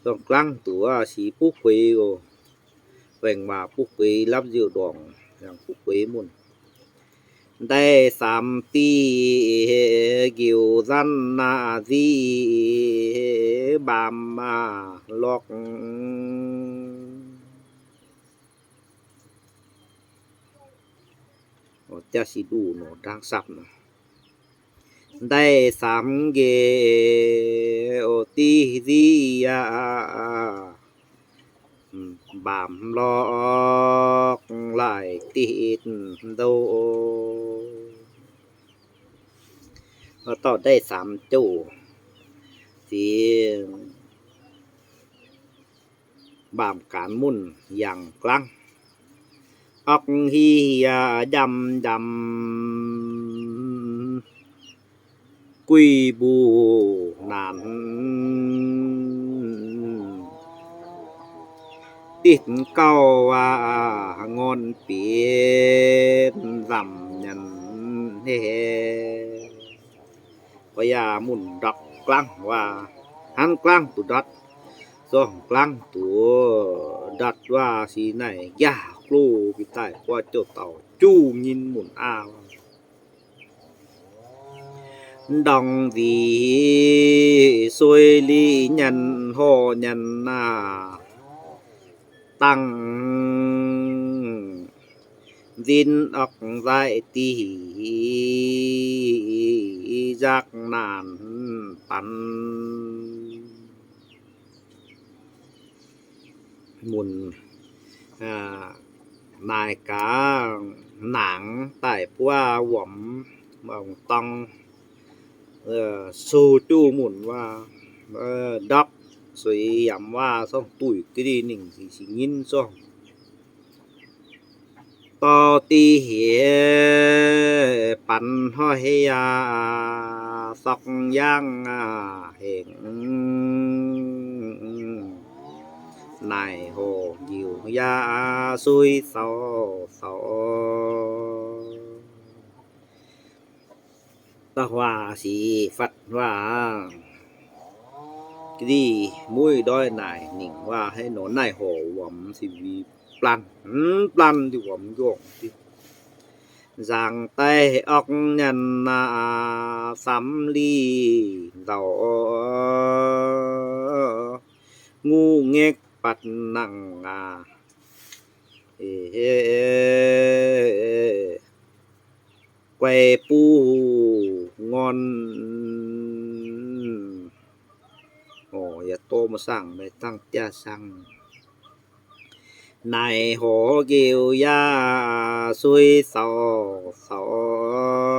Zorngh glaangv duqv sic buv gueix oc. Waengc waac buv gueix lapv nzeix ndorngx, yangh buv gueix munc. Ndaix samx div nqeuv nzanv aac, nziv mbaamz aac lorqc. Jaax sic nduqc nor ndangv sapv nor. Ndaix samx nqeuv div nziv yaac mbaamz lorqc, laaix ditv ndouv. Dauh ndaix samx jouh, se mbaamz gaanv munc yangh glaangv. Orqv hiv yaac njamv njamv, guih mbuo naanc, ditv gauh waac ngorn bieqc nzamc nyanc heh. Guaav yaac munc ndortv glaangv waac, hnangv glaangv duqv ndortv, zorngh glaangv duqv ndortv waac, sic naaic nqaah gloh bieqc daaih guaav jouh dauh juv nyinh munc aav. Ndorngx nzic sueih liqc nyanc horh nyanc aac, dangh nzin orqv nzaic div nzakv naanc banx. Munc naaic gaax, nangx daaih buov wuomx dorng, suv juv munc waac, ndortv suix yamc waac zorngh duih ga'ndiev ningc sic nyinh zorngh. Dorh div hiex banx hnoi yaac sorqv yangh hengx, naaic horc njiec yaac suix sauv sauv. Da'huaac sic fatv waac, ga'ndiev mueiz ndoih naaic ningc waac haaix nor naaic horc wuomx sic mbiv blanv, mv blanv diuh wuomx njorngh diuh. Nzaangc daaih orqv nyanc aac, samx lic nzauc, nguqv ngaekv batc nangh aac, guai buv ngorn. Oc, yaac dorh maiv saangv, maiv dangh jaav saangv. Naaic horc njiec yaac suix sauv sauv.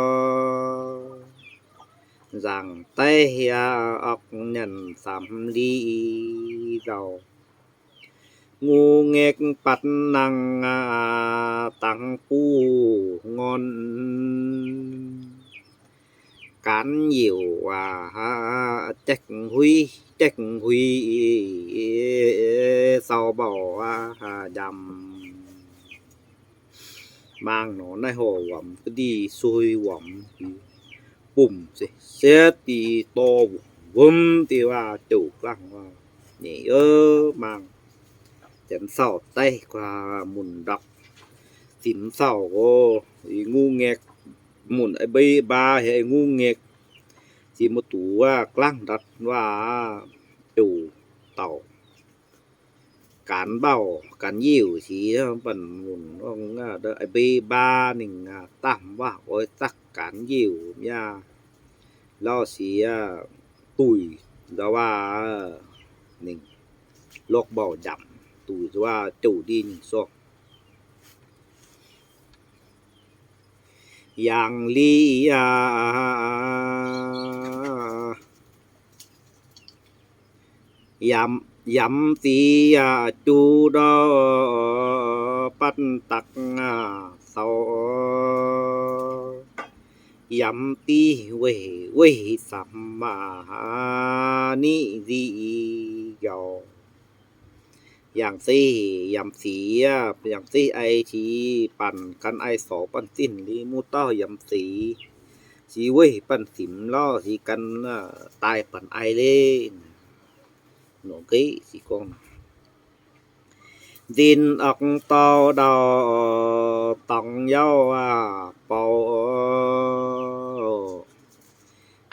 nzaangc daiv hiav orqc nyanc samx li nzauh. Ngux ngaeqv batv nangh dangx buv ngorn, gaanv youc jaeqv huiv, jaeqv huiv sau mbauh njamc. Maang nor naaiv horc wuomx ga'ndih sui wuomx, bumc se setv dih dorh wuom dih waac jouc glaangh waac. Nyeic maang, janx sauh daiv guaax munc ndorqc, simx sauh oc, i ngux ngaeqv, munc ei mbei mbaa haiz i ngux ngaeqv, ziex muoz-doic wuov glaangh ndortv waac jouc dauh. Gaanv mbauh gaanv youc sic banh munc mbei mbaa ninh daaih waac oix zaqc gaanv youc mi'aqv. Lauh sic duih ndau waac ninh lorqc mbauh njamc, duih ndau waac jouc ndie nyungc sorng. Yangh li aac, yamv zic juv ndau batv daux sou, yamv div weih weih samx maac niv nzic njaaux. Yangh zeiv yamv zic, yangh zeiv ai zic banh gan ai sorc banh zinh li, muv dauh yamv zic, zic weih banh simx lauh zic gan daaih banh ai leiz. Nor geix zic gorngv, nzin orqc dorh ndau dorngx yauv bou,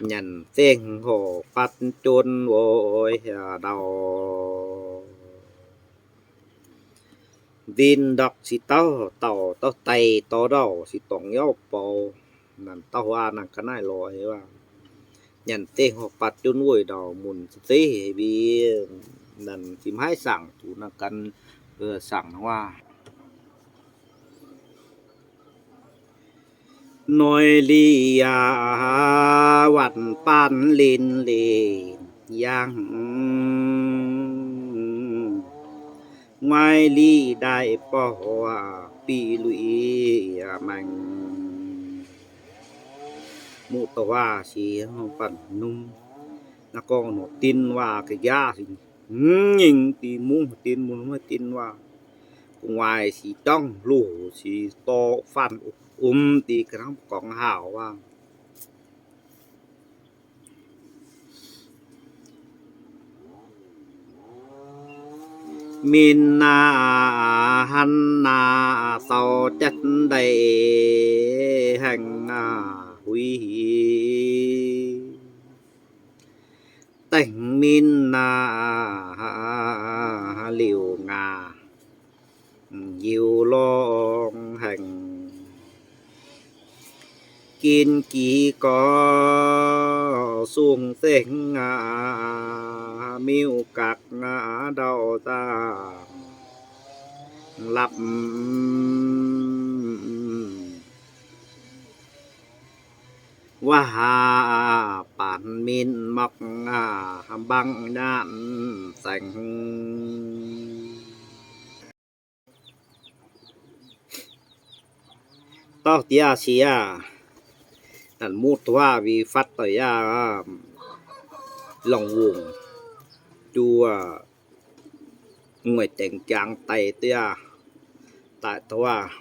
nyanc zengh horc fatv juon wuov ndau. Nzin ndorqc zic dauh dauh dauh deix dorh ndau zic dorngx yauv bou. Nanc dauh huaav nanc ga'naaiv lorz nyanc zengh horc fatv juon wuov ndau, munc zeiv mbi nanc zinh haiv saangc zuqc nanc gan saangc huaav. Noi li aac, waanc baan linh linh yangh, nguaaiv li daaih borh bic luic maengx. Muoz-doic waac sic banh num, naaiv gorngv nor din waac ga'nqaaiv nyingh dih mungv din mun maiv din waac, gu'nguaaic sic dorngv hluh sic dorh faanh um dih ga'hnangv gorngv haaix waac. Min naaic han naaic sou jatv ndeic haengh huih, dengh min naaic liuc ngaac yiu lorngh haengh, gin gic gorx sung zengh miuc gakc ndau zaangc lapv. Waac baanc min mokv mbangv nyaanh saengx. Dauh diex sieqv, naaic muv-doic waac mbi fatv daaih yaac longc wungc juov nguaaic dengx jangx daaih duqv yaac daaih doic waac.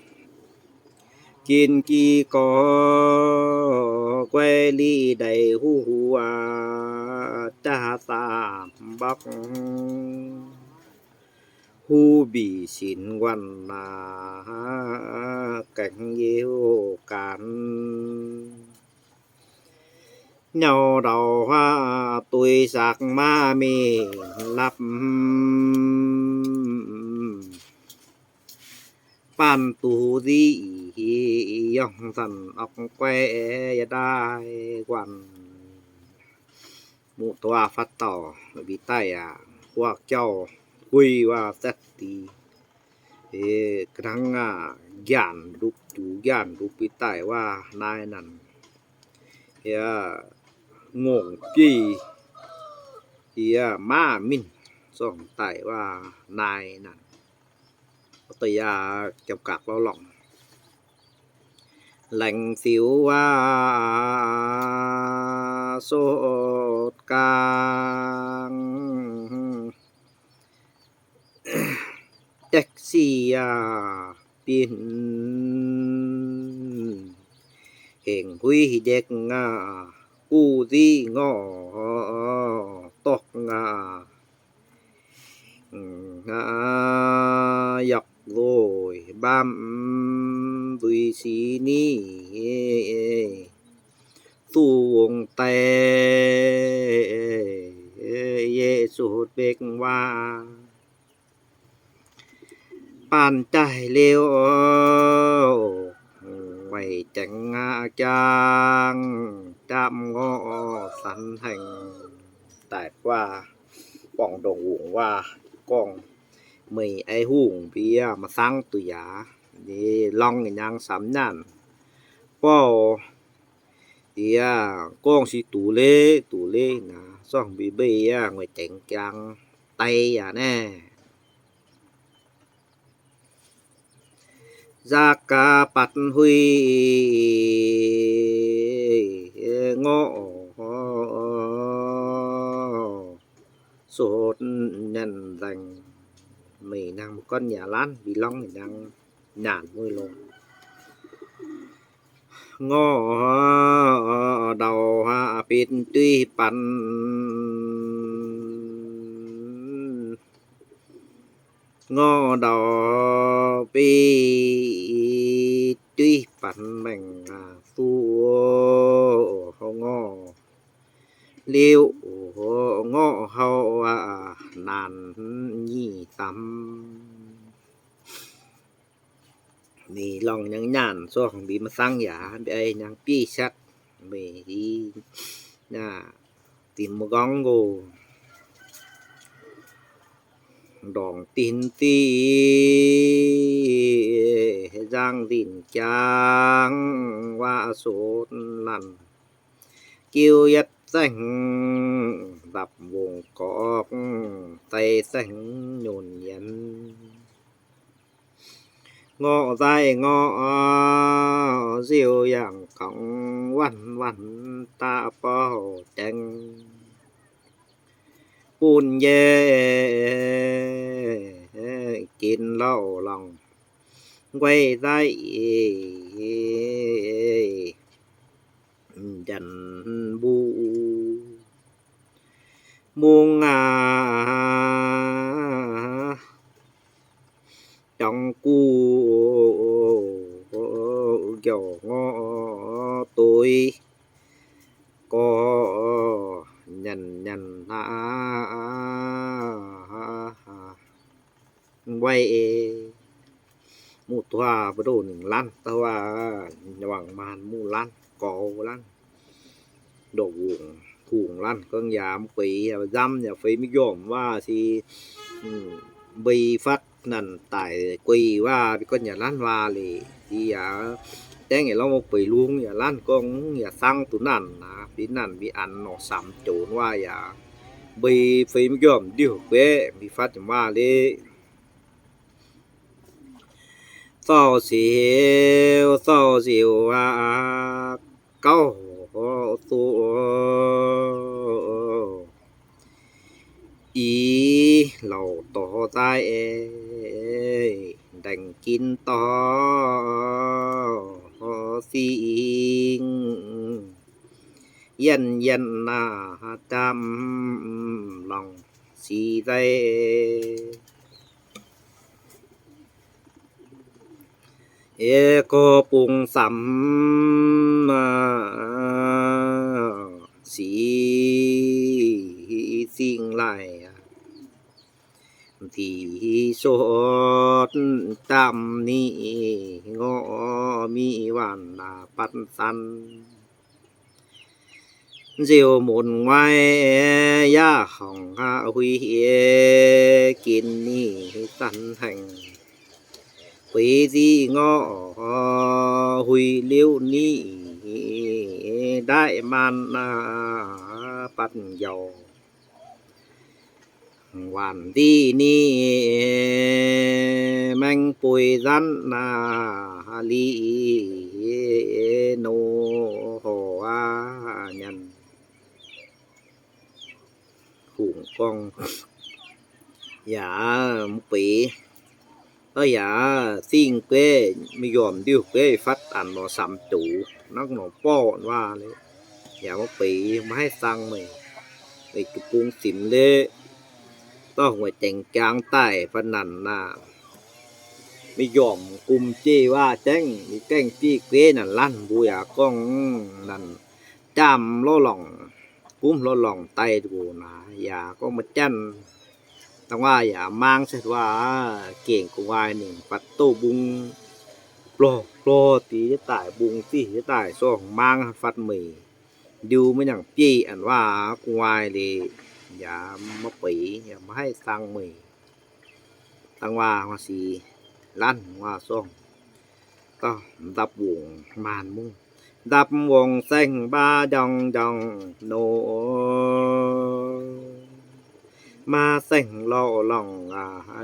Gin gic gorx guai lic ndeic huv huv jaax zaah mbokv, huv mbic sinx nquanh aac gaengh yiu gaanx. Nyauv ndau huaav duih saqc maiv mingh lapv, baan duqv nzic yongh zanc orqc guai yaac ndaaih guanh. Muv-doic fatv dauh mbi daaih yaac guax jauv guih waac zatv dix, ga'hnangv aac njaanc ndupc juqc njaanc ndupc mbi daaih waac naaiv nanc. Yaac ngongh bieiv yie maav mingh zorng daaih waac naaic naaic, da'yietv jauv-gaqc lorz lorngc. Laengz ziux waac sotv gaang, daekv sic yaac bin, hengx huiv ndekv aac, guv nziqv ngorc dorh aac, yaac nzoih mbaamv nzuih sic niv, duqv wongh daaih yie sutv mbeix waac. Baan jaaix liuz, weic jangx jangv, japv ngorc sanx hengx, daaih waac, borngz ndongc wungc waac gorngv, meih aix hungh mbuo yaac maiv zangv duqv yaac, ninh lorngx nyei nyaanh samx nyaanh, bouh yie gorngv se duqv leiz duqv leiz naaic, zorngh mbuo mbeix yaac weic jangx jangv daaih yaac naaiv. Nzaqc gaax batc huih ngorc sotv nyanc nzaengc, meih nangh mbuo gorngv nyanc laanh mbuo lorngx nyanc nyaanh mueiz longx. Ngorc ndau betv duih batc, ngorc ndau betv duih batc maengc duqv ngorc liuz, ngorc hauh naanc nyic damv. Ninh lorngx nyei nyaanh zorngh mbuo maiv zangv yaac mbuo nyei bieiv satv, meih i, dinh mbuo gorngv nqox, ndorngc dinh div, nzangv nzinh jangv waac sotv nanh, jiu yietv zaengc dapc wongc gorqv, daaih zaengc nyonc yienx. Ngorc nzaaih ngorc nziouv yangh gauh wanc wanc da'bauh jaeng, bun yie ginx lauh lorngc nquaih nzaaih njanc mbuo. Mungh aac, jangx guv nqouc ngorc doix gorx nyanc nyanc aav. Mbuo muoz-doic mbuo ndoh ningc lanv, da'wuov wangc maanh muoz lanv, gorx lanv, ndoh wungc hungh lanv, gorngv yaac mv gueix, yaac nzamv yaac feix maiv njormh waac se mbeix fatv nanc daic gueix waac, mbuo gorngv yaac lanv waac lic, se yaac dengv yaac lorz mbuo bueix lungh yaac lanv, gorngv yaac cangv duqv nanc aqv, mbuo nanc mbuo anx nor samx joux waac yaac mbeix feix maiv njormh ndiuh gueix, mbeix fatv jomc waac lic. Zorqv ziux, zorqv ziux aqv, gauh duqv i lauh dorh nzaaih, ndaengc ginv dorh singx, yienh yienh naaic, japv longc sic nzaaih. Yie gorx bungx samx sic zingh laaih, nzic sotv japv nyic ngorc mi'aqv, waanc naaic batv zanc. Nziouv munc nguaaiv yaac horngc aqv, huih hieh ginv nyic zanc hengx. Bueix nzic ngorc huih liouv nyic Ndaiv maanh batv njaaux, waanc ndiqv ni maeng buix nzanv liqc nor horc nyanc. Hungh gorngv, yaac mv beix, yaac zingh gueiv, maiv yormc ndiuh gueiv fatv anc nor samx doz, naaiv nor borqv waac le, yaac mv beix, maiv haih sang meih, meih bung simx leqv, dorh nguaaic dengx jangx daaih ba'nanc aac, maiv yormc gum jeiv waac jaengv, maiv gaengh jeiv gueiv naaic lanv mbuo yaac gorngv naaic jaamh lorqc lorngc, gumv lorqc lorngc daaih nqox naaic yaac gorngv maiv janv. Dangh waac yaac mangv se waac gengh gu'nguaaic ningc fatv douz mbung, blorh blorh diex jienv daaih, mbung ziqv jienv daaih, sorng mangv fatv meih, ndiu maiv nangc bieiv a'nc waac gu'nguaaic liuz, yaac maiv beix, yaac maiv haih sang meih. Dangh waac sic lanv waac sorng, dapv wongc maanh mungv, dapv wongc saeng-mbaa njorngh njorngh nor, maa saeng-lorqc lorngc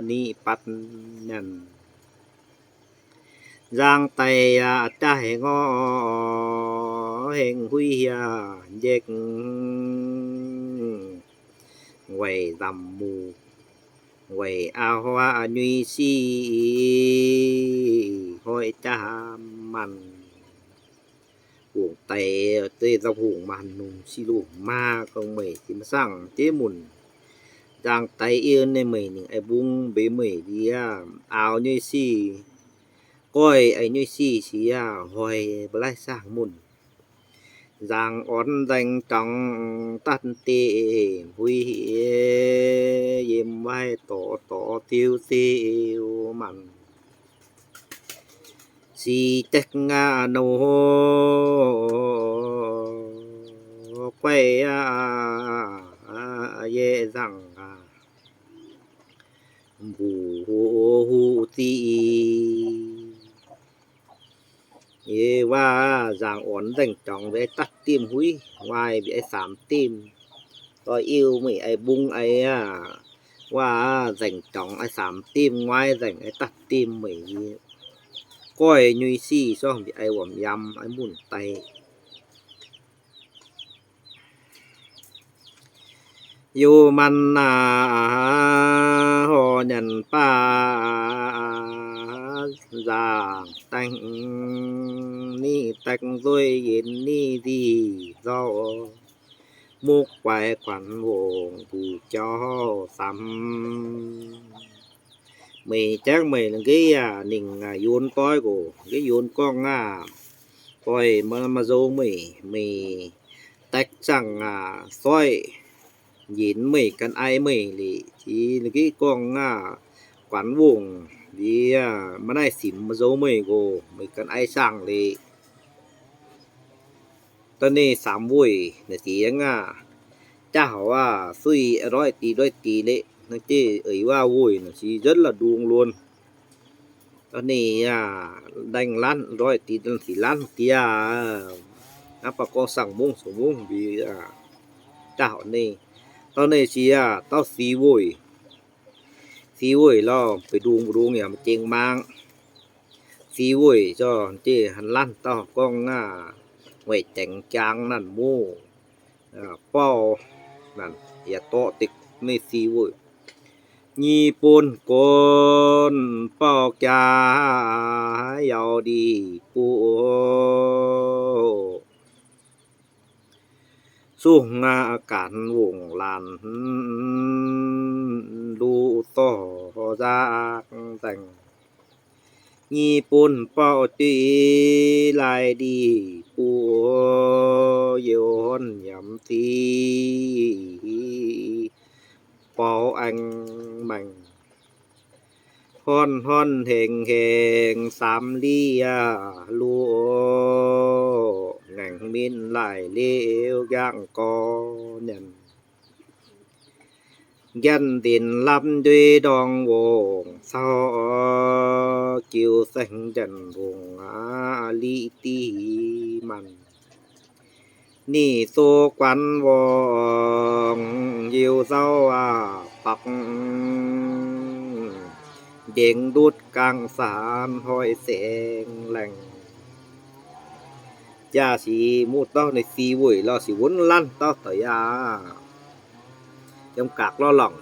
ni batv nyanc. Nzang daic yaac jaaix ngorc hengx huiv hieh njiec, weic nzamc muc, weic auv nyuiz sic, hoic jaa maanh. Hungh daic, deix nzamc hungh maanh nungc sic lungh maa gorngv meih jiex maiv saangv jeiv munc. Nzang daic yiem ninh meih ningc ai mbung mbeix meih ndiev auv nyuiz sic, goiv ai nyuiz sic sic aac, hoic maiv laih saangv munc. Nzang orn nzaeng jorngx daaih deic huiv hieh, yiem waaic dorh dorh diuv diuv maanh. Sic daeqv aac nor guaih aac, yie nzangc aac, mbuoqc huv ziqc. Yie waac nzangc orn nzaeng jorngx mbiauz ai daaih dimh huiv, nguaaic mbiauz ai saamx dimh. Doix-iu meih ai mbung ai aac, waac nzaeng jorngx ai saamx dimh, nguaaic nzaeng ai daaih dimh meih. Goiv nyuiz sic sorng mbiauz ai wuom yam ai munc daic. Youz maanh aac, horc nyanc baac nzaangc daengh, ninh daengh nzueic yienx ninh nzih nzorc, mukv guaix guanc wongc mbu'jauv samx. Meih jangv meih la'ngeiv yaac ningc yonx doiv nqox, la'ngeiv yonx gorngv aac, doic maaih nzou meih, meih daekv zaangc aac, soiv yienx meih, gan ai meih lic. Jiex la'ngeiv gorngv aac, guanc wongc lic, maiv naaiv simx maaih nzou meih nqox, meih gan ai zaangc lic. Da'neiv samx weih naaic diex aac, jaav hauc aac, suiv ndoiv dix ndoiv dix leqv, naaiv jeiv eix waac weih naaic si nzuonv la'ndungx luonx. Da'neiv aac, ndaeng lanv ndoiv dix, sic lanv diex aac, naaiv baac gorngv saang-mungv saang-mungv mbi aac, jaav hauc ninh. Da'neiv si aac, dauh si weih, si weih lorh, beix ndungx mbu'ndongx yaac maiv jengx mangc. Si weih zorqv jeiv han lanv dauh gorngv aac, weic jangx jaang naanc muv, baauh, naanc yaac dorqc deix ninh si weih. Nyi bun gorn baauh jaa, yaac ndih buoqc, zungh aac, gaanx wongc laanh, luv zorqv nzaqc nzaengc. Nyi bun baauh juiv, laaix ndih buoqc, youz horn yaac mv ziqc, baaux aengx maengc. Horn horn hengx hengx, saamx liqc aac, luoqc ngaengc min laaih liuz, yangh gorx nyanc. Nqaeqv nzinc lapv nduov ndorngx wongc cau, jiu saeng njanc wongc aqv, liqc diqc hic maanh. Ninh zoux guanx worngc yiu zauv aqv, bapv njengx ndutv gaang saanx hnoi saeng laengh. Jaa sic muv dorv ninh si weic lorh sic wuonv lanv dorv doic yaac yiem gaax lorh lorngc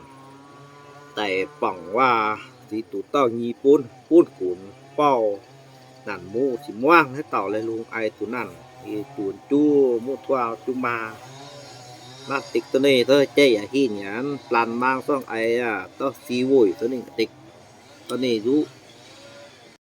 daic borngc waac zic duqv dorngh nyei bun, bun gunx bauh naanc muv sic muangv haaix dauh laih lungh ai duqv naanc, i duqv juv muv tuov juv maa. Naaiv deix dorh ninh dorh jaiv yaac hingh nyanc, blaan maang zorngv ai aqv, dorh si weic dorh ninh deix, dorh ninh nzuqc